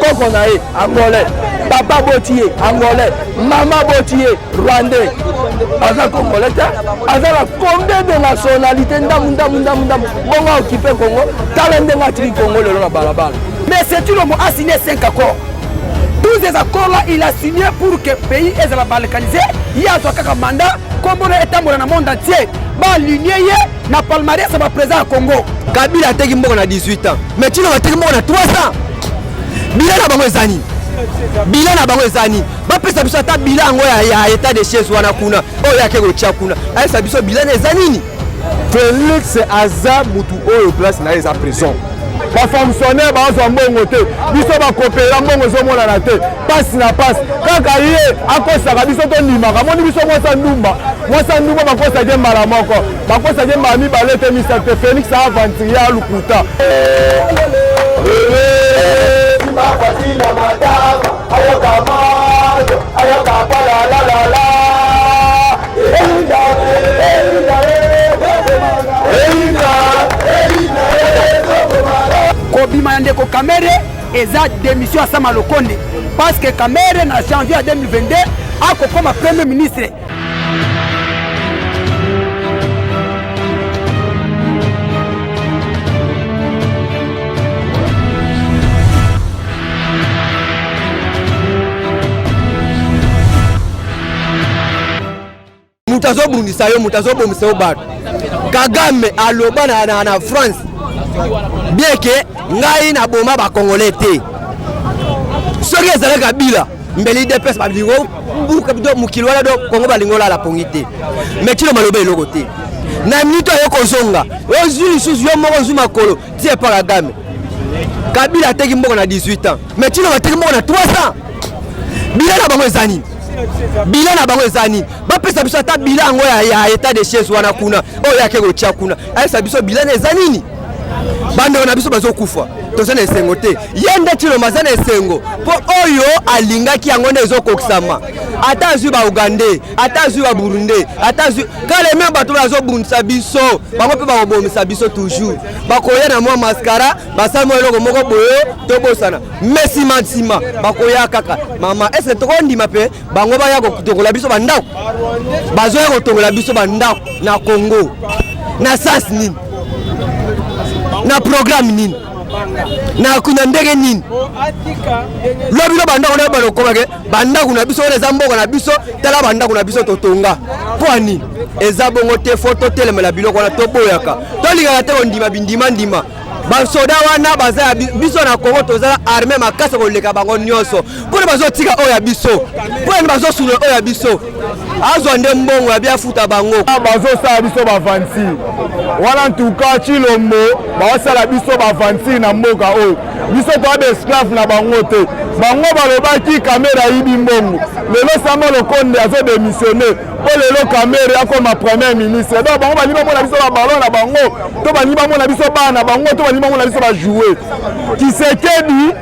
Koko na ye angolais, papa boti ye angolais, mama boti ye rwandais. Aza congolais te, aza na combien de nationalité? Ndamu ndamu ndamu ndamu, bongo aokipe Congo. Tala ndenge atiki Congo lelo na balabala. Mais c'est Tshilombo a signé 5 accords. Tous ces accords-là, il a signé pour que pays ezala balkanisé. Ye azwa kaka mandat, kombo na etambola na monde entier. Ba aligné ye na palmarès ya ba président ya Congo. Kabila ateki mboka na 18 ans, mais Tshilombo ateki mboka na 3 ans. Bilan na bango eza nini? Bilan na bango eza nini? Bapesa biso ata bilan yango ya état de siège wana kuna oyo ake kotia kuna, ayesa biso bilan eza nini. Félix aza mutu oyo place na ye eza prison. Bafonctionnaire bazwa mbongo te, biso bakopela mbongo ezomonana te, pasi na pasi. Kaka ye akosaka biso, tondimaka. Moni biso mwasa ndumba, mwasa ndumba, bakosaki mbala moko, bakosaki mbala mibale te, misato te. Félix aventurier, alukuta. Kobima ya ndeko Kamerhe eza démission ya Sama Lukonde, parce que Kamerhe na janvier ya 2022 akokoma premier ministre. Moto azobundisa yo, moto azobomisa yo bato. Kagame aloba na France bien ke ngai naboma bacongolais te. Soki ezalaki Kabila, mbeli UDPS balingo buka do mokili wana do Kongo, balingo olala pongi te. Mais Tshilombo aloba eloko te. Na minute oyo kozonga, ozwi lisusu yo moko, ozwi makolo ti epa Kagame. Kabila ateki mboka na 18 ans, mais Tshilombo ateki mboka na 3 ans. Bilan na bango eza nini? Bilan na bango eza nini? Bapesa biso ata bilan yango ya état de siège wana kuna oyo ake kotia kuna, ayesa biso bilan eza nini. Bandeko na biso bazokufa, toza na esengo te. Ye nde Tshilombo aza na esengo mpo oyo alingaki yango nde ezokokisama. Ata azwi baugandais, ata azwi baburundais, ata azwi kaleme, bato bazobundisa biso, bango mpe bakobomisa biso toujours. Bakoya na mwa mascara, basali mwa eloko moko boye, tobosana, me nsima nsima bakoya kaka. Mama, ese tokondima mpe bango baya kotongola biso bandako? Bazoya kotongola biso bandako na Congo na sens nini, na programme nini, na kuna ndenge nini? Lobi lo bandako na balokomake bandako na biso wana eza mboka na biso. Tala bandako na biso totonga mpo nini? Eza bongo te. Fo totelemela biloko wana, toboyaka, tolingaka te kondima bindima ndima. Basoda wana baza ya biso na Kongo, toza arme makasi koleka bango nyonso. Mpona bazotika oyo ya biso, mpona bazosuna oyo ya biso, azwa nde mbongo ya biafuta bango. Bazosala biso baaventure wana. Ntuka Tshilombo bazosala biso baaventure na mboka oyo. Biso toya baesclave na bango te. Bango balobaki Kamerhe ayibi mbongo. Lelo Sama Lukonde azodémissionne mpo lelo Kamerhe akoma premier ministre. Donc bango balingi bamona biso baballon na bango, to balingi bamona biso bana na bango, to balingi bamona biso bajouets. Tshisekedi,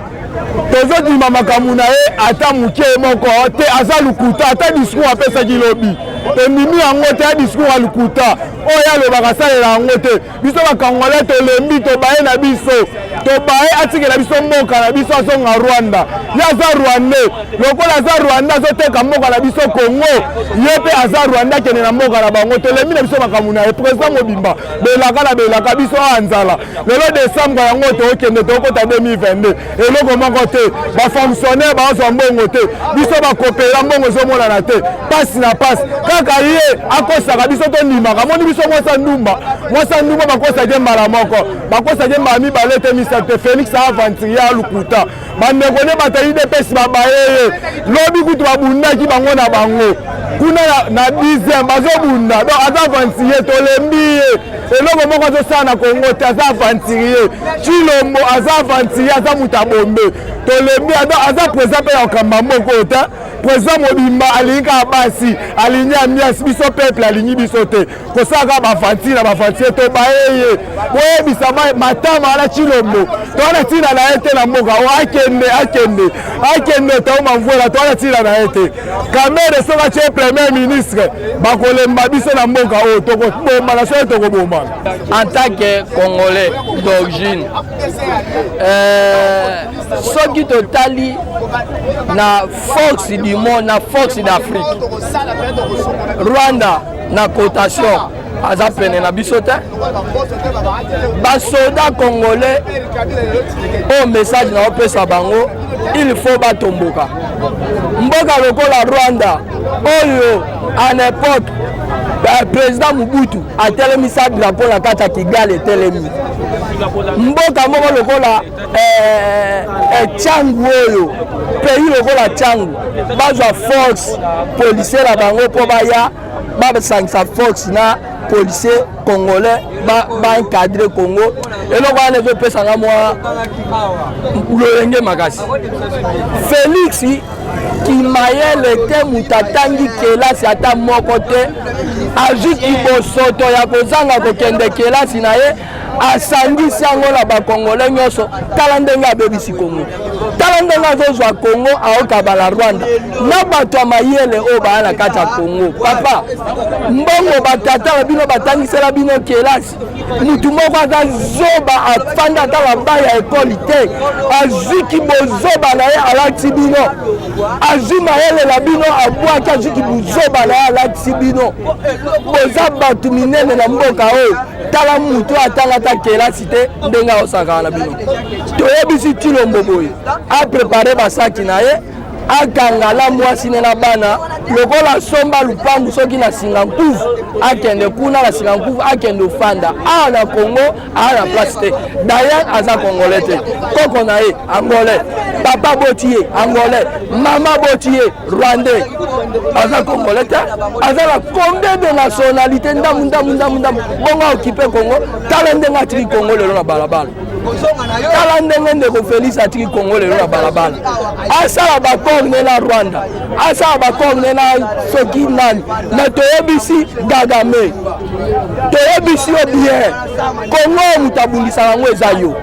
tozodima makambo na ye ata moke moko te. Aza lukuta. Ata discours apesaki lobi, tondimi yango te. Ya discours ya lukuta oyo alobaka, asalela yango te. Biso bakongolais tolembi, tobaye na biso, tobaye. Atikela biso mboka na biso, azonga Rwanda. Ye aza rwandais. Lokola aza rwandais, azoteka mboka na biso Congo. Ye mpe aza rwandais, akende na mboka na bango. Tolembi na biso makambo na ye. Président mobimba, belaka na belaka biso awa nzala. Lelo décembre yango tookende, tookota 2022, eloko moko te. Bafonctionnaire bazwa mbongo te, biso bakopela mbongo ezomonana te, pasi na pasi. Kaka ye akosaka biso, tondimaka. Moni biso mwasa ndumba, mwasa ndumba, bakosaki mbala moko, bakosaki mbala mibale te, misato te. Félix aventurier, alukuta. Bandeko nde bato ya UDPS babaye ye. Lobi kutu babundaki bango na bango kuna na 10e, bazobunda. Donc aza aventurier, tolembi ye. Eloko moko azosala na Kongo te. Aza aventurier. Tshilombo aza aventurier, aza moto abombe, tolembi. Aza président mpe ya kokamba mboka oyo te. Président mobimba alingi kaka basi, alingi ambiance, biso peuple alingi biso te. Kosala kaka bafanti na bafanti to baye ye. Boyebisa matama wana Tshilombo, toza na ntina na ye te na mboka. O akende, akende, akende Tauma Mvuela, toza na ntina na ye te. Kamerhe soki atie premier ministre, bakolemba biso na mboka oyo, tokobomana soki tokobomana. En tant que Congolais d'origine, soki totali na force du monde, na force d'Afrique, Rwanda na cotation aza pene na biso te. Basoda congolais oyo message na opesa bango, il faut batomboka. Mboka lokola Rwanda oyo en époque président Mobutu atelemisa drapeau na kati ya Kigali etelemi. Mboka moko lokola Tshangu oyo, pays lokola Tshangu, bazwa force policier na bango mpo baya basangisa force na policier congolais, baencadre Congo. Eloko wana ezopesanga mwa lolenge makasi. Félix kimayele te, moto atangi kelasi ata moko te, azwi kibosoto ya kozanga kokende kelasi na ye, asangisi yango na bakongole nyonso. Tala ndenge abebisi Kongo, tala ndenge azozwa Kongo aokabala Rwanda na bato ya mayele oyo baya na kati ya Kongo. Papa, mbongo batata na bino batangisela bino kelasi, mutu moko aza zoba, afandi ata na ba ya ekoli te, azwiki bozoba na ye alakisi bino, azwi mayele na bino abwaki, azwiki bozoba na ye alakisi bino. Boza bato minene na mboka oyo, tala mutu atanga ata kelasi te ndenge aosakaka na bino. Toyebisi Tshilombo boye, aprepare basaki na ye, akanga na mwasi ne na bana, lokola asomba lupangu soki na singa nkuvu, akende kuna na singa nkuvu, akende ofanda. Awa na Congo awa na place te. D'ailleurs aza congolais te, koko na ye angolais, papa boti ye angolais, mama boti ye rwandais, aza congolais te. Aza na combien de nationalité? Ndamu ndamu ndamu ndamu, bongo aokipe Congo? Tala ndenge atiki Congo lelo na balabala. Tala ndenge ndeko Félix atiki Congo lelo na balabala. Asala baaccord ne na Rwanda, asala baaccord ne na soki nani na. Toyebisi Kagame, toyebisi yo bien, Congo oyo moto abundisaka yango eza yo.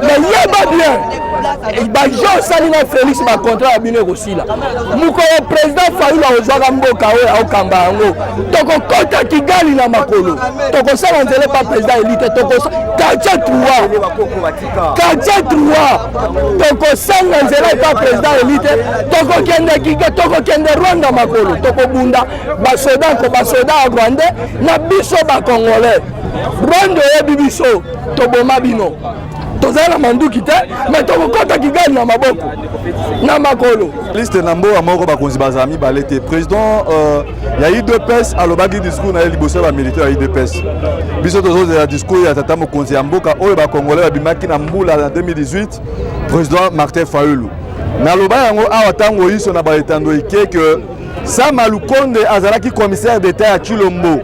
Mais yeba bien, bajo osali na Félix, bacontrat ya bino ekosila mokolo président Fayulu akozwaka mboka oyo, aokamba yango. Tokokɔta Kigali na makolo, tokosala nzela epa président élu te. Quartier 3, quartier 3, tokosanga nzela epa président élu te. Tokokende Kigali, tokokende Rwanda makolo, tokobunda basoda ko basoda ya rwandais na biso bacongolais. Rwanda oyebi biso, toboma bino. Tozali na manduki te, me tokokɔta Kigali na maboko na makolo. Liste na mboka moko, bakonzi bazala mibale te. Président ya UDPS alobaki discours na ye liboso ya bamilitaire ya UDPS. Biso tozozela discours ya tata mokonzi ya mboka oyo bakongolais babimaki na mbula na 2018, président Martin Fayulu. Naloba yango awa ntango yiso na baetando eke ke Sama Lukonde azalaki commissaire d'état ya Tshilombo,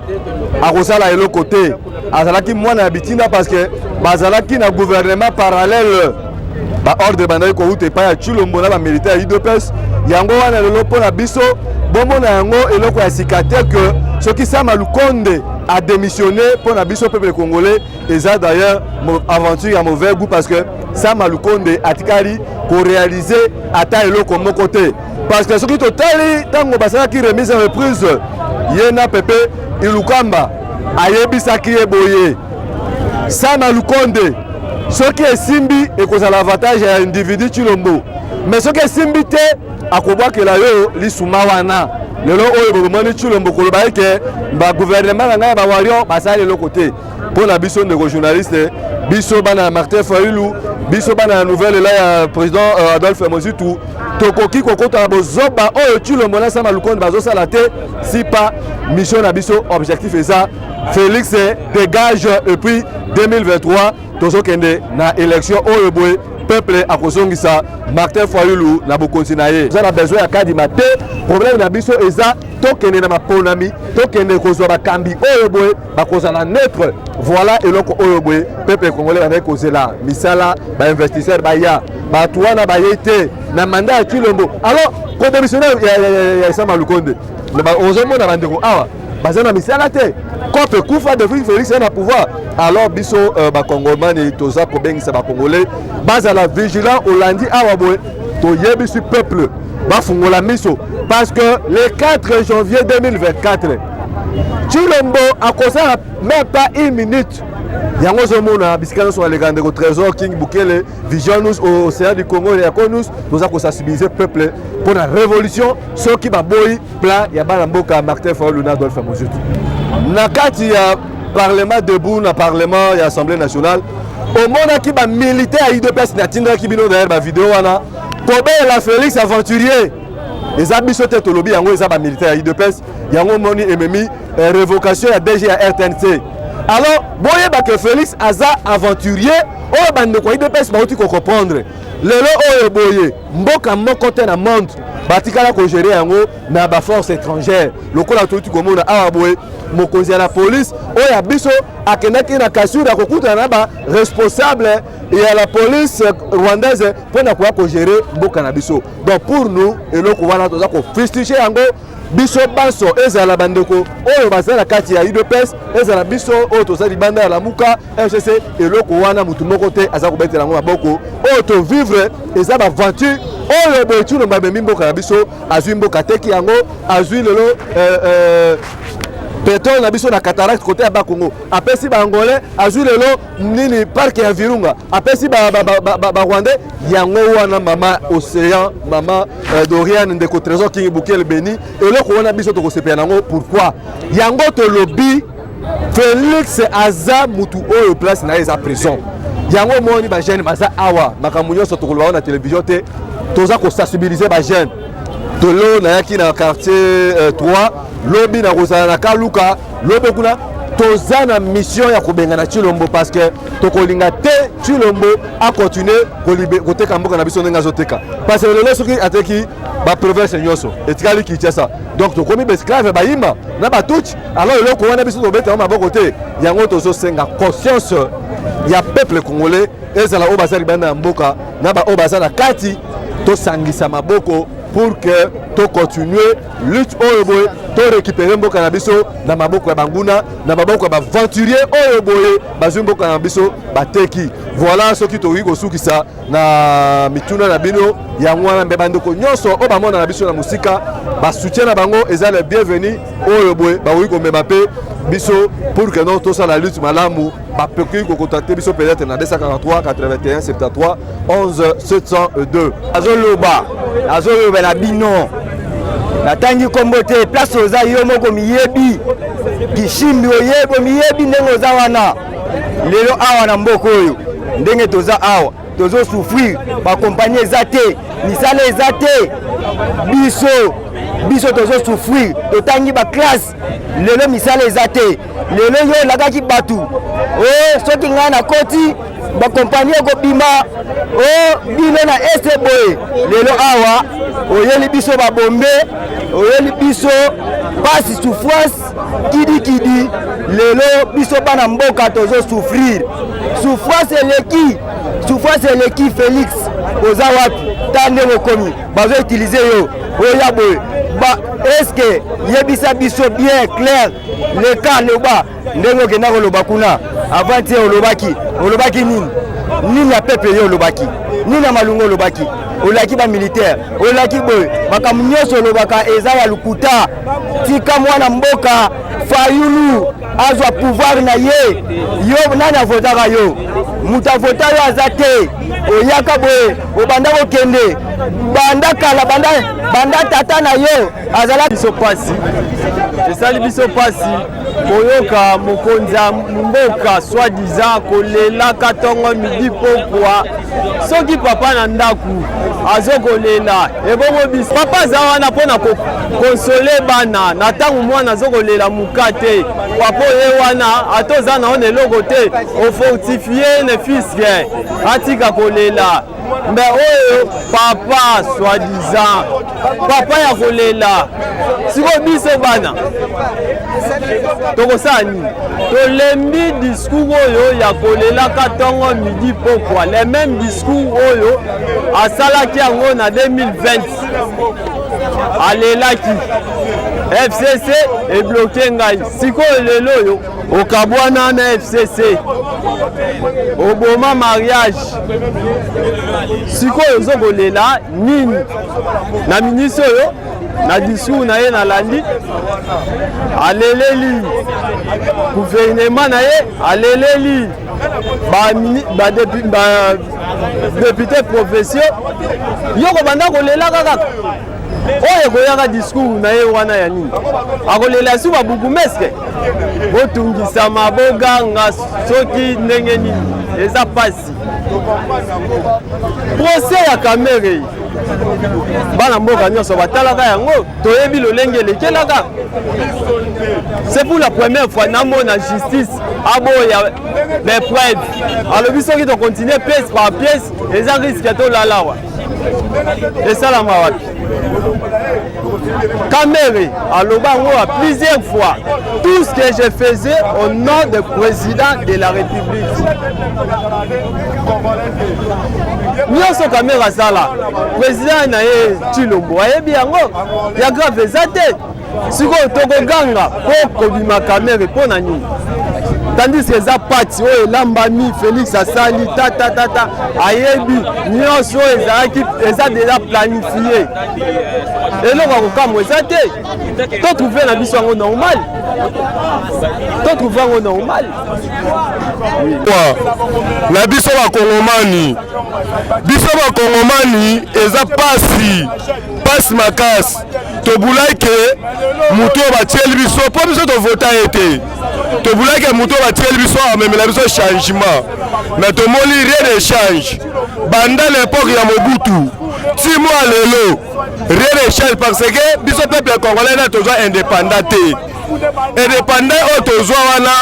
akosala eloko te. Azalaki mwana ya bitinda parce que bazalaki na gouvernement parallèle, baordre bandaki kowuta epai ya Tshilombo na bamilitaire ya UDPS. Yango wana lelo mpo na biso bomona yango eloko ya sika te ke soki Sama Lukonde adémissionné, mpo na biso peuple congolais eza d'ailleurs aventure ya mauvais goût, parce que Sama Lukonde atikali koréaliser ata eloko moko te. Parce que soki totali ntango basalaki remise en reprise, ye na Pepe Ilukamba, ayebisaki ye boye: Sama Lukonde, soki esimbi ekozala avantage ya individu Tshilombo, mais soki esimbi te akobwakela yo lisuma. Wana lelo oyo bokomoni Tshilombo koloba eke bagouvernement na ngai ya bawarrior basali eloko te. Mpo na biso, ndeko journaliste, biso bana ya Martin Fayulu, biso bana ya nouvelle élan ya président Adolphe Muzito, tokoki kokota na bozoba oyo Tshilombo na Sama Lukonde bazosala te. Si pas mission na biso, objectif eza Félix dégage, et puis 2023 tozokende na élection oyo boye peuple akozongisa Martin Fayulu na bokonzi na ye. Eza na besoin ya Kadima te. Problème na biso eza tokende na maponami, tokende kozwa bakambi oyo boye bakozala neutre. Voilà eloko oyo boye peuple congolais bandaki kozela: misala, bainvestisseur baya. Bato wana baye te na mandat ya Tshilombo. Alors Kodémissionne ya Sama Lukonde, ozomona bandeko awa baza na misala te, cope ekufa depuis Félix na pouvoir. Alors biso bakongomani toza kobengisa bakongolais bazala vigilant. Olandi awa boye, toyebisi peuple bafungola miso, parce que le 4 janvier 2024 Tshilombo akosala même pas une minute. Yango ozomona bisika nyonso baleka, ndeko Trésor King Bukele, Vision News, Océan du Congo, Yako News, toza kosensibiliser peuple mpo na révolution soki baboyi plan ya bana mboka Martin Fayulu na Adolphe Muzito. Na kati ya parlement debout, na parlement ya Assemblée nationale, omonaki bamilitaire ya UDPS, natindaki bino d'ailleurs bavideo wana, kobela Félix aventurier. Eza biso te tolobi yango, eza bamilitaire ya UDPS. Yango omoni ememi révocation ya DG ya RTNC. Alors boyeba ke Félix aza aventurier oyo bandeko ya UDPS bauti kocomprendre lelo oyo boye. Mboka moko te na monde batikala kogérer yango na baforce étrangère lokola touti komona awa boye. Mokonzi ya la police oyo ya biso akendaki na Kasur akokutana na baresponsable ya la police rwandaise mpona koya kogérer mboka na biso. Donc pour nous, eloko wana toza kofustiger yango. Biso banso, ezala bandeko oyo baza na kati ya UDPS, ezala biso oyo toza libanda ya Lamuka, FCC, eloko wana motu moko te aza kobetela yango maboko. Oyo tovivre eza baventure oyo boye. Tshilombo amemi mboka na biso, azwi mboka, ateki yango, azwi lelo pétrole na biso na cataracte côté ya Bakongo, apesi Baangolais, azwi lelo nini, parc ya Virunga, apesi Barwandais. Yango wana, mama Océan, mama Doriane, ndeko Trésor King Bukele Beni, eloko wana biso tokosepela nango. Pourquoi? Yango tolobi Félix aza mutu oyo place na ye eza prison. Yango omoni bajeune baza awa, makambo nyonso tokoloba na télévision te. Toza kosensibiliser bajeune. Tolo nayaki na quartier 3, lobi nakozala na Kaluka, lobi kuna toza na mission ya kobengana Tshilombo, parce que tokolinga te Tshilombo acontinue koteka mboka na biso ndenge azoteka. Parce que lelo soki ateki baprovince nyonso, etikali Kinshasa, donc tokomi baesclave, bayima na batutsi. Alors eloko wana biso tobetaka maboko te. Yango tozosenga conscience ya peuple congolais, ezala oyo baza libanda ya mboka na baoyo baza na kati, tosangisa maboko pour que tocontinue lutte oyo boye, torécupérer mboka na biso na maboko ya banguna, na maboko ya baaventurier oyo boye bazwi mboka na biso, bateki. Voilà, soki tokoki kosukisa na mituna na bino, yango wana. Mbe bandeko nyonso oyo bamona na biso na mosika, basoutien na bango eza le bienvenu. Oyo boye bakoki komema mpe biso pour que non tosala lutte malamu, bakoki kocontacter biso peut-être na 243 81 73 11 702. Azoloba, azolobela bino, natangi nkombo te. Place oza, yo moko miyebi, Kishimbi, oyebi, omiyebi ndenge oza wana. Lelo awa na mboka oyo, ndenge toza awa, tozosouffrir, bakompagnie eza te, misala eza te. Biso tozosouffrir, totangi baklasse, lelo misala eza te. Lelo yo olakaki bato o soki ngai nakoti, bakompagnie ekobima o bino na este boye. Lelo awa oyeli biso babombe, oyeli biso pasi, souffrance kidikidi. Lelo biso bana mboka tozosouffrir, souffrance eleki, souffrance eleki. Félix, oza wapi? Ta ndenge okomi, bazoutiliser yo oya boye ba eske yebisa biso bien clair, leka loba ndenge okenda koloba kuna avant tie. Olobaki, olobaki nini? Nini ya peuple yo olobaki? Nini ya malungu olobaki? Olaki bamilitaire, olaki boye, makambo nyonso olobaka eza ya lokuta. Tika mwana mboka Fayulu azwa pouvoir na ye. Yo nani avotaka yo? Moto avota yo aza te. Oyaka boye, obanda kokende banda kala, banda, banda tata na yo azala. Biso pasi, esali biso pasi koyoka mokonzi ya mboka soi-disant kolelaka ntongo, midi, pokwa. Soki papa na ndako azokolela, ebongo biso? Papa aza wana mpona koconsoler bana na ntango mwana azokolela moka te. Papa oye wana, ata oza na wana eloko te, ofortifier ne fût-ce que atika kolela. Mbe oyo papa soi-disant papa ya kolela, sikoyo biso bana tokosala nini? Tolembi discours oyo ya kolelaka ntongo, midi, pokwa, le même discours oyo asalaki yango na 2020. Alelaki FCC ebloke ngai. Sikoyo lelo oyo okabwana na FCC, oboma mariage, sikoyo ozo kolela nini na ministre oyo? Na discours na ye nalandi aleleli gouvernement na ye, aleleli badepute provinciaux. Yo kobanda kolela kaka oyo ekoyaka discours na ye wana ya nini? Akolela su babugumeske, botungisama, boganga soki ndenge nini, eza pasi. Procès ya Kamerhe, bana mboka nyonso batalaka yango, toyebi lolenge elekelaka. C'est pour la première fois namona justice aboya bapreuve. Alobi soki tocontinue pièce par pièce, eza risque tolala awa. Esalama wapi? Kamerhe aloba yango à plusieurs fois: tout ce que je faisais au nom du président de la République. Nyonso Kamerhe asala, président na ye Tshilombo ayebi yango. Ya grave eza te. Sikoyo tokoganga mpo kobima Kamerhe mpo na nini? Tandis que eza pati oyo elambami. Félix asali tatatata, ayebi nyonso oyo ezalaki, eza déjà planifié. Eloko ya kokamwa eza te. Totrouve na biso yango normal, totrouve yango normal. Na biso bakongomani, biso bakongomani, eza pasi, pasi makasi. Tobulaki ke motu oyo batieli biso, mpo biso tovota ye te, tobulaki ke motu oyo batieli biso amemela biso changement, mais tomoni rien ne change. Banda l'époque ya Mobutu ti mwa lelo, rien ne change, parce que biso peuple congolais na tozwa indépendant te. Indépendant oyo tozwa wana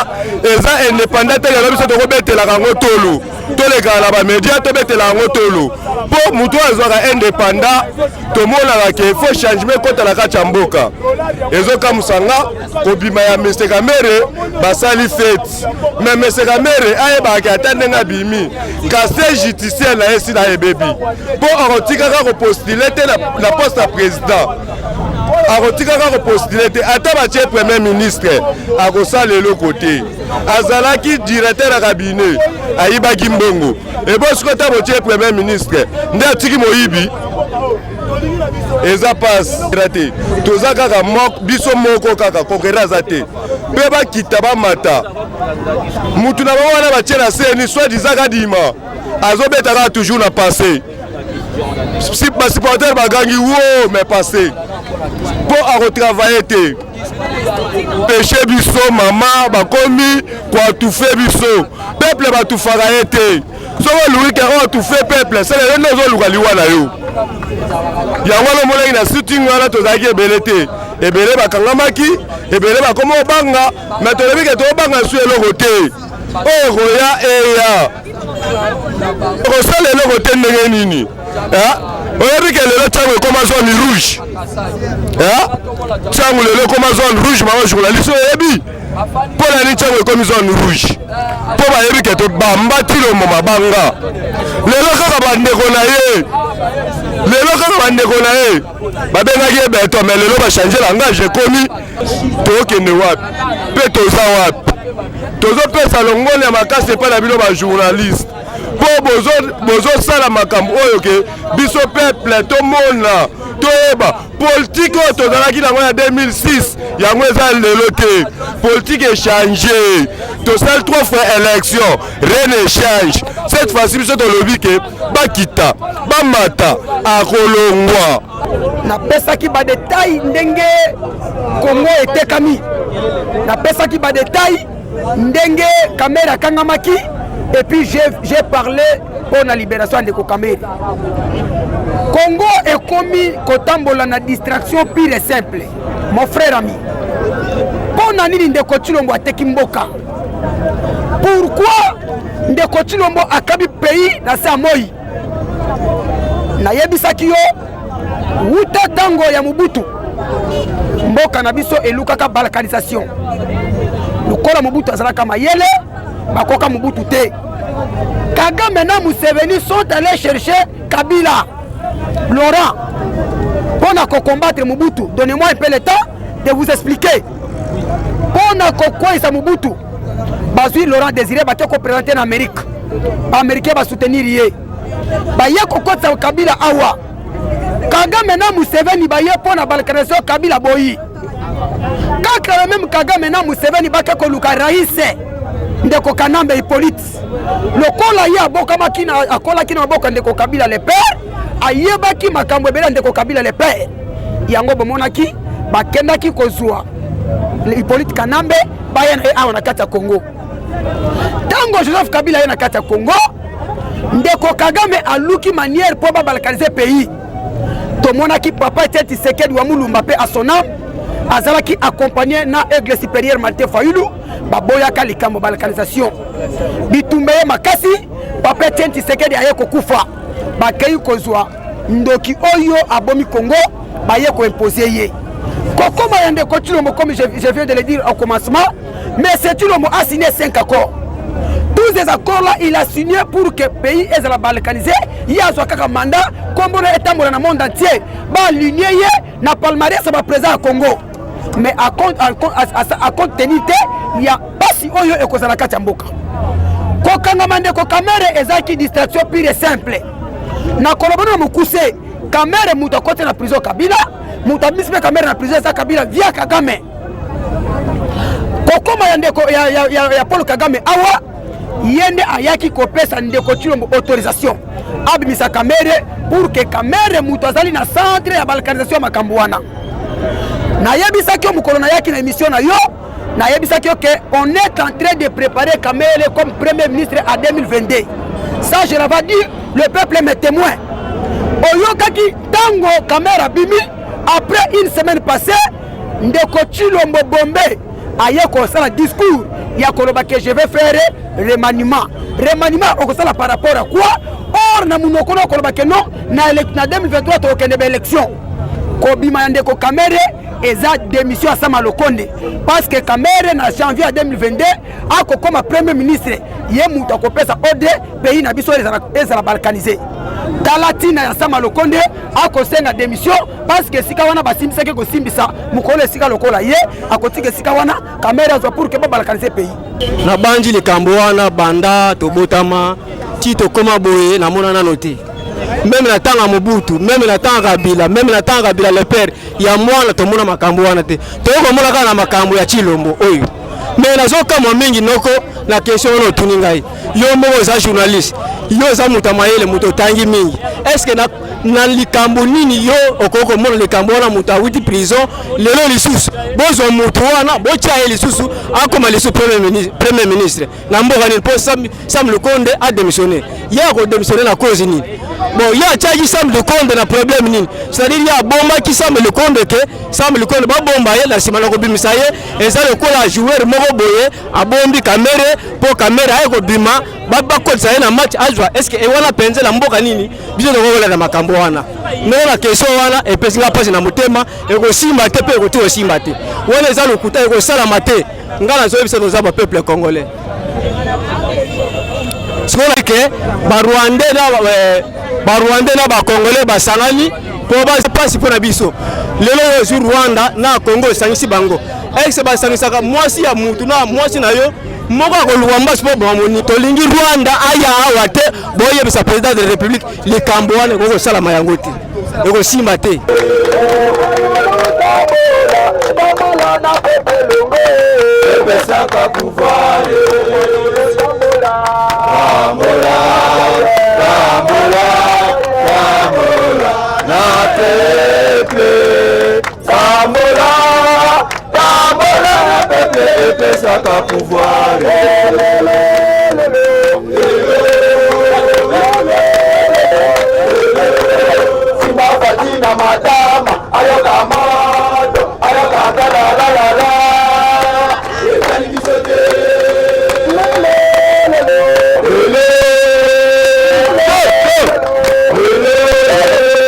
eza indépendant te. Lelo biso tokobetelaka yango tolo, tolekaka na bamédia, tobetela yango tolo, mpo motu oyo azwaka indépendant, tomonaka ke faut changement ekota na kati ya mboka. Ezokamusa nga kobima ya Mr Kamerhe, basali fête, mais Mr Kamerhe ayebaka ata ndenge abimi, casier judiciaire na ye sila ebebi, mpo akotikaka kopostuler te na poste ya président, akotikaka kopostuler te. Ata batie premier ministre, akosala eloko te. Azalaki directeur ya cabinet, ayibaki mbongo. Ebo sikoyo ata botie premier ministre, nde atiki moyibi. Eza pasi te. Toza kaka biso moko kaka, concurrent aza te. Mpe bakita bamata, mutu na bango wana batie na seni, soit disant Kadima, azobeta kaka toujours na passé. Si basupporter bagangi wo, mais passé, mpo akotravaille te. Peshe biso mama, bakomi koétouffer biso peuple. Batufaka ye te. Soki oluki ke oyo étouffe peuple, sele yo nde ozoluka liwa na yo. Yango wana omonaki na sitting wana tozalaki ebele te, ebele bakangamaki, ebele bakoma obanga. Mais tolobi ke tobanga su eloko te. Oyo ekoya eya, kosala eloko te. Ndenge nini oyebi ke lelo ntango ekoma zone rouge? Ntango lelo ekoma zone rouge, mama journaliste, oyebi mpo na nini ntango ekomi zone rouge? Mpo bayebi ke tobamba Tshilombo mabanga. Lelo kaka bandeko na ye, lelo kaka bandeko na ye babengaki ye béton, mais lelo bachange langage. Ekomi tokende wapi mpe toza wapi? Tozopesa longone ya makasi epai na bino bajournaliste, mpo bozosala makambo oyo ke biso peuple tomona, toyeba politike oyo tozalaki nango ya 2006, yango eza lelo te. Politike echange. Tosali trois fois élection, rien ne change. Cette fois-ci biso tolobi ke bakita bamata, akolongwa. Napesaki badétail ndenge Kongo etekami, napesaki badétail ndenge Kamerhe akangamaki, et puis j'ai parlé mpo na libération ya ndeko Kamerhe. Congo ekomi kotambola na distraction pure et simple, mon frère ami. Mpo na nini ndeko Tshilombo ateki mboka? Pourquoi ndeko Tshilombo akabi pays na se ya moi? Nayebisaki yo, wuta ntango ya Mobutu, mboka na biso elukaka balkanisation. Lokola Mobutu azalaka mayele, bakoka Mobutu te. Kagame na Museveni sont allés chercher Kabila Laurent mpo Mpo na kocombattre Mobutu, donnez-moi un peu le temps de vous expliquer. Mpo na kokweyisa Mobutu, bazwi Laurent Désiré, bake kopresente na Amérique, baaméricain basoutenir ye, baye kokotisa Kabila awa. Kagame na Museveni baye mpo na balkanisation, Kabila boyi kaka le même Kagame na Museveni bake koluka raise ndeko Kanambe Hippolyte, lokola ye abokamaki na akolaki na maboko ya ndeko Kabila le père, ayebaki makambo ebele ya ndeko Kabila le père. Yango bomonaki bakendaki kozwa Hippolyte Kanambe, baya na ye awa na kati ya Congo. Ntango Joseph Kabila ye na kati ya Congo, ndeko Kagame aluki manière mpo babalkanize pays. Tomonaki papa Etienne Tshisekedi wa Mulumba mpe asonam azalaki accompagné na aigle supérieur Martin Fayulu, baboyaka likambo balkanisation. Bitumba ye makasi, papa Etienne Tshisekedi aye kokufa, bakei kozwa ndoki oyo abomi Congo, baye koimpose ye kokoma ya ndeko Tshilombo. Comme je viens de le dire au commencement, mais c'est Tshilombo a signé 5 accords. Tous ces accords là, il a signé pour que pays ezala balkanisé, ye azwa kaka mandat, kombo na etambola na monde entier, baaligné ye na palmarès ya baprésident ya Congo. Mais à compte tenu te ya pasi oyo ekozala kati ya mboka, kokangama ndeko Kamere ezalaki distraction pure et simple. Na koloba na mokuse, Kamere moto akoti na prison Kabila, moto abimisi mpe Kamere na prison eza Kabila via Kagame. Kokoma ya ndeko ya Paul Kagame awa, ye nde ayaki kopesa ndeko Tshilombo autorisation abimisa Kamere, pour que Kamere moto azali na centre ya balkanisation ya makambo wana. Nayebisaki yo mokolo nayaki na émission na yo, nayebisaki yo que on est en train de préparer Kamere comme premier ministre à 2022. Ça, je l'avais dit, le peuple me témoin. Oyokaki ntango Kamere abimi, après une semaine passée, ndeko Tshilombo Bombe aye kosala discours ya koloba que je vais faire remaniement. Remaniement okosala par rapport à quoi? Or na monoko na okoloba que non, na 2023 tokokende baélection. Kobima ya ndeko Kamere eza démission ya Sama Lokonde, parce que Kamere na janvier ya 2022 akokoma premier ministre, ye moto akopesa ordre pays na biso ezala balkanisé. Tala ntina ya Sama Lokonde akosenga démission, parce que esika wana basimbisaki kosimbisa mokolo, esika lokola ye akotika esika wana, Kamere azwa pour que babalkanize pays. Nabandi likambo wana banda tobotama ti tokóma boye, namona nano te. Même na ntango ya Mobutu, même na ntango ya Kabila, même na ntango ya Kabila le père ya mwana, tomona makambo wana te. Toyei komona kaka na makambo ya Tshilombo oyo. Mais nazokamwa mingi noko na question wana otuni ngai. Yo moko oza journaliste, yo oza moto ya mayele, moto otangi mingi. Est ce que na likambo nini yo okoki komona likambo wana, moto awuti prison, lelo lisusu bozwa moto wana, botia ye lisusu akoma lisusu premier ministre na mboka nini? Mpo Sam Lukonde adémissionné, ye akodémissionné na cause nini? Bon, ye atiaki Sam Lukonde na problème nini? C'est-à-dire ye abombaki Sam Lukonde, ke Sam Lukonde babomba ye, na nsima na kobimisa ye, eza lokola joueur moko boye abombi Kamere mpo Kamere aye kobima, bakotisa ye na match, azwa. Est ce que wana mpenza na mboka nini biso tokokolanda makambo wana? Ndenge na question wana epesi nga mpasi na motema. Ekosimba te mpe ekoki kosimba te. Wana eza lokuta, ekosalama te. Nga nazoyebisa, toza bapeuple congolais. Sikoyo ke barwandais na bacongolais basangani mpo bapasi mpo na biso. Lelo oyo ezwi Rwanda na Congo, esangisi bango exe basangisaka mwasi ya mutu na mwasi na yo moko akoluka mbasi mpo bamoni. Tolingi Rwanda aya awa te. Boyebisa président de la République, likambo wana ekoki kosalama yango te, ekosimba te. Epesaka pouvoir. Tambola, tambola, tambola na peuple. Tambola, tambola na peuple, epesaka pouvoir. Simba matama, ayoka moto, ayoka kalalalala, etali biso te. Lele,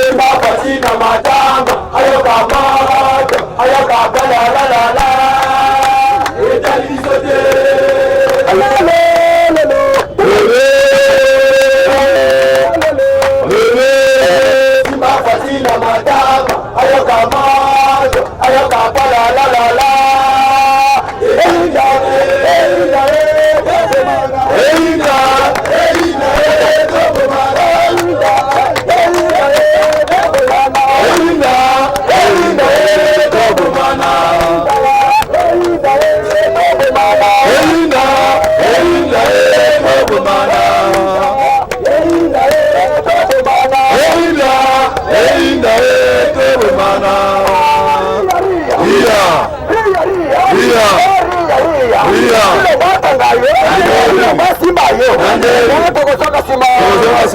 Simba na matama, ayoka moto, ayoka kalalalala, etali biso te. Lele, Simba na matama.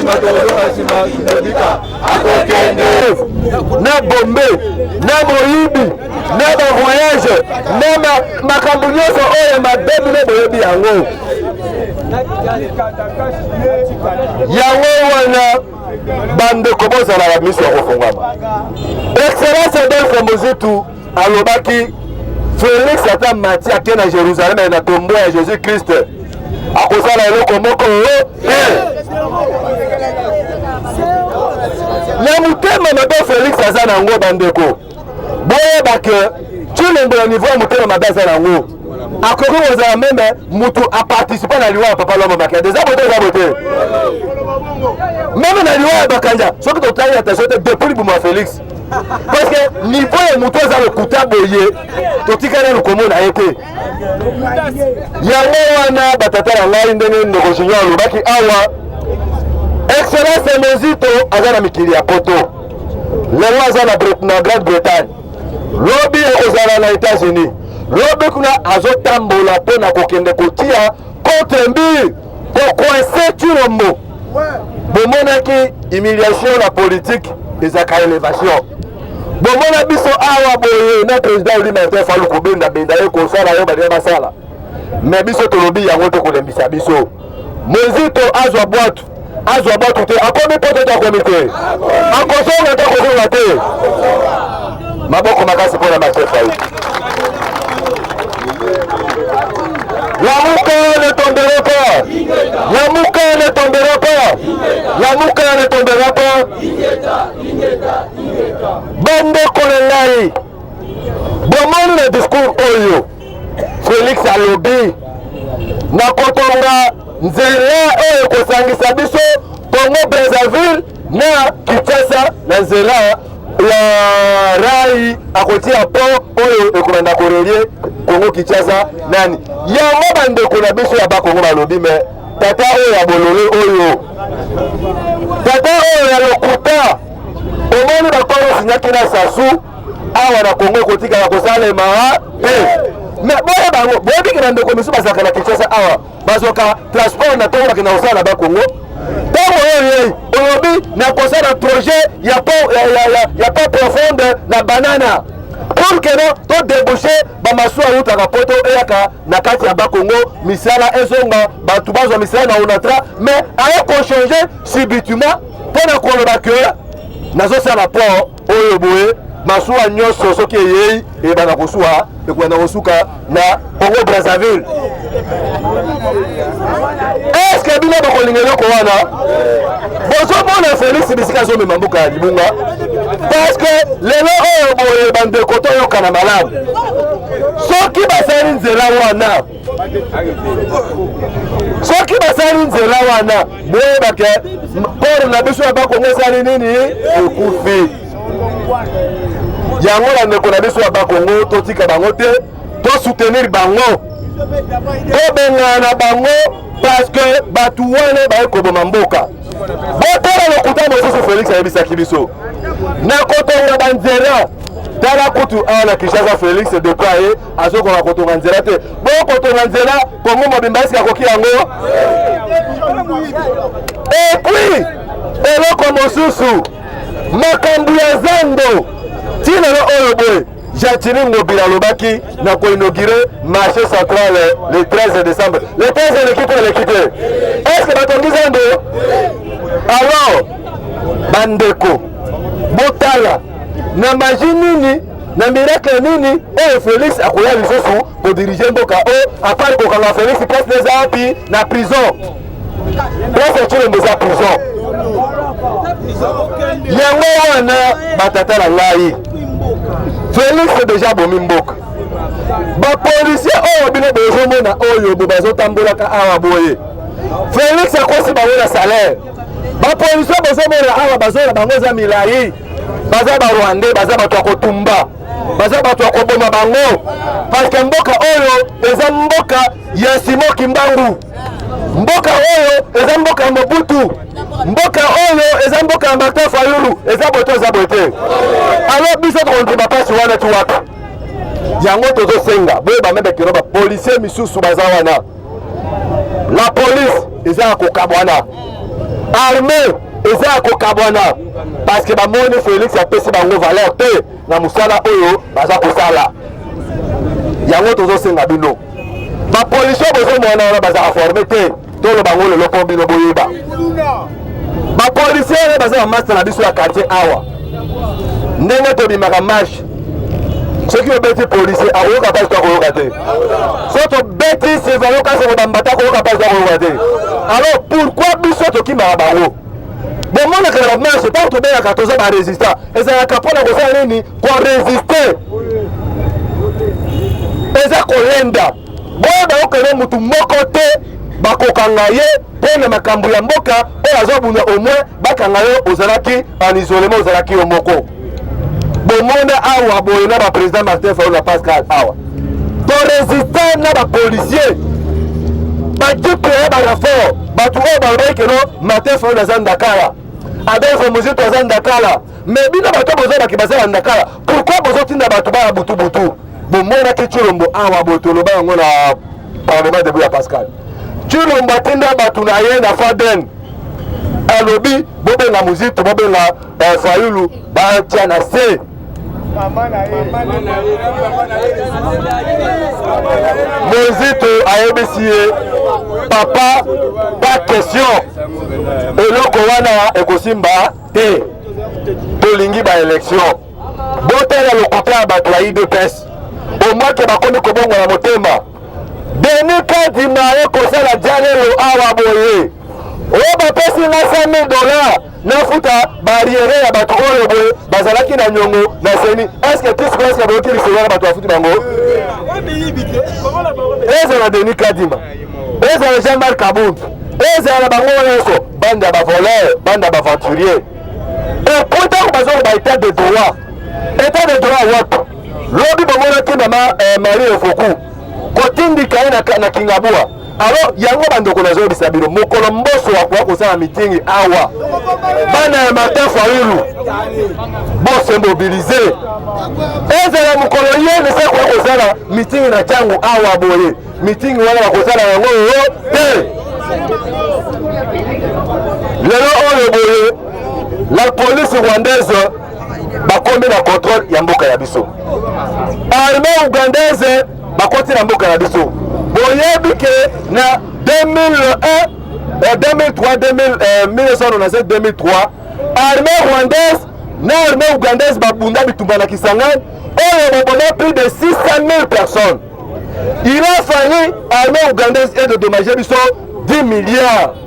nsima, tokozonga nsima, Kibebika akokende na bombe na moyibi na bavoyage na makambo nyonso oyo mabe, bino boyebi yango. Yango wana, bandeko, bozala ba miso ya kofungwama. Excellence Adolphe Muzito alobaki: Félix ata mati ake na Jérusalem na tombeau ya Jésus Christ, akosala eloko moko te. Na motema mabe Félix aza nango, bandeko, boyeba ke Tshilombo ya niveau ya motema mabe aza nango, akoki kozala même mutu aparticipe na liwa ya papa Lwambo Makiadi. Eza bote, eza bote, même na liwa ya Bakanja. Soki totali attention te, depuis libumu ya Félix, parce que niveau ya motu aza lokuta boye, totikali nanu komona ye te. Yango wana, batata na ngai, ndenge ndeko Junior alobaki awa, excellence Mozito aza na mikili ya poto. Lelo aza na Grande Bretagne, lobi akozala na États-Unis, lobi kuna azotambola mpo na kokende kotia contre mur, kocoincer Tshilombo. Bomonaki humiliation na politique ezalaka élévation. Bomona biso awa boye na président Oli Martin Fayulu, kobendabenda ye, kosala oyo balinga basala, mais biso tolobi yango te kolembisa biso. Mozito azwa bwatu, azwa bwatu te, akomi poto te, akomi te, akozonga te, akozonga te. Maboko makasi mpona Martin Fayulu. Lamuka ne tombera pas. Lamuka ne tombera pas. Lamuka ne tombera pas. Bandeko na ngai, bomoni na discours oyo Félix alobi nakotonga nzela oyo ekosangisa biso Congo Brazzaville na Kinshasa na nzela ya rail, akotia pont oyo ekobanda korelier Congo Kinshasa nani yango. Bandeko na biso ya Bakongo balobi: mais tata oyo ya bololo oyo, tata oyo ya lokuta, omoni bakolo sinyaki na Sassou awa na Kongo, ekotikala kosalema te. Mais boye bango boyebiki, bandeko misusu bazalaka na Kinshasa awa, bazwaka transport na ntongo, bakenda kosala na Bakongo. Ntango oyo yei olobi nakosala projet ya pont ya pont profonde na Banana pour que no todébouche bamasuwa eutaka poto eyaka na kati ya Bakongo, misala ezonga, bato bazwa misala na Onatra. Mais aye kochanger subitement mpo na koloba ke nazosala pont oyo boye, masuwa nyonso soki eyei ebanda kosuwa, ekobanda kosuka na Congo Brazzaville. Est-ce bino bokolinga eloko wana? Bozomona Félix bisika azomema mboka ya libunga, parce que lelo oyo boye, bandeko, toyokana malamu, soki basali nzela wana, soki basali nzela wana, boyeba ke port na biso ya Bakongo esali nini? Ekufi. Yango, bandeko na biso ya Bakongo, totika bango te, tosoutenir bango, tobengana na bango, parce que bato wana baye koboma mboka. Botala lokuta mosusu Félix ayebisaki biso: nakotonga banzela. Tala kutu awa na Kinshasa, Félix depuis aye azokoka kotonga nzela te. Bokotonga nzela Kongo mobimba, esika akoki yango? Et puis eloko mosusu, makambo ya zando, ntina na oyo boye, Gentiny Ngobila alobaki na koinaugurer marché central le 13 décembre. Le 13 eleki te, eleki te. Est ce que batongi zando? Alors bandeko, botala na magie nini, na miracle nini oyo Félix akoya lisusu kodiriger mboka oyo, à part kokanga Félix. Place eza wapi? Na prison. Place ya Tshilombo eza prison. Yango wana, batata na ngai, Félix déjà abomi mboka. Bapoliciers oyo bino bozomona oyo bo bazotambolaka awa boye, Félix akosi bango na salaire. Bapoliciers bozomona awa, bazona bango eza milai, baza Barwandais, baza bato ya kotumba, baza bato ya koboma bango, parce que mboka oyo eza mboka ya Simon Kimbangu, mboka oyo eza mboka ya Mobutu, mboka oyo eza mboka ya Martin Fayulu. Eza boye to eza boye te? Alors biso tokondima mpasi wana ti wapi? Yango tozosenga boyeba même que non, bapoliciers misusu baza wana, la police eza ya kokabwana. Armée eza ya kokabwana parce que bamoni Felix apesi bango valeur te na mosala oyo baza kosala. Yango tozosenga bino bapolisie bozomona wana bazalaka forme te, toloba yango lelo mpo bino boyeba. Bapolisie wana baza bamasta na biso ya quartier awa, ndenge tobimaka marche soki obeti policier akoyoka mpasi to akoyoka te soki tobeti surveillant kasi kobambata akoyoka mpasi to akoyoka te alors pourquoi biso tokimaka bango bomonaka na bamarche ntango tobengaka toza barésistant ezalaka mpo na kosala nini koresiste eza kolenda boyeba okende motu moko te bakokanga ye mpo na makambo ya mboka oyo azobunda au moins bakanga yo ozalaki en isolement ozalaki yo moko bomona awa boye na baprésident martin fayulu na pascal awa toresiste na bapolicier bajipe ya baraffort bato oyo balobaki keno martin fayulu aza ndakala adolphe muzito aza ndakala me bino bato bozobaki baza na ndakala pourkui bozotinda bato baya butubutu bomonaki tshilombo awa boye toloba yango na parlement debout ya pascal tshilombo atinda bato na ye na faden alobi bobenga muzito bobenga eh, fayulu batia na se mozito ayebisi ye papa pas question eloko wana ekosimba te tolingi baélection botala lokuta ya bato ya idps omwake bakomi kobongola motema Denis Kadima aye kosala djalelo awa boye oyo bapesi nga 100 dollars nafuta barriere ya bato oyo boye bazalaki na nyongo na seni estce tispreske boyoki lisolo wana bato bafuti bango ezala Denis Kadima ezala Jean Marc Kabund ezala na bango nyonso bande ya bavoleur bande ya baaventurier epo ntango bazoloba état de droit état de droit wapi lobi bomonaki mama eh, marie efoku kotindika ye na, na kingabua alors yango bandeko nazoyebisa bino mokolo mboso akoya kosala mitingi awa bana ya martin fayulu bose mobilize ezala mokolo ye nese akoya kosala mitingi na ntango awa boye mitingi wana bakosala yango te lelo oyo boye la police rwandaise bakomi na contrôle ya mboka ya biso armée ougandaise bakoti na mboka na biso boyebi ke na 2001 2003 1997 2003 armée rwandaise na armée ougandaise babunda bitumba na kisangani oyo baboma plus de 600 000 personnes il a fallu armée ougandaise e dédommager biso 10 milliards.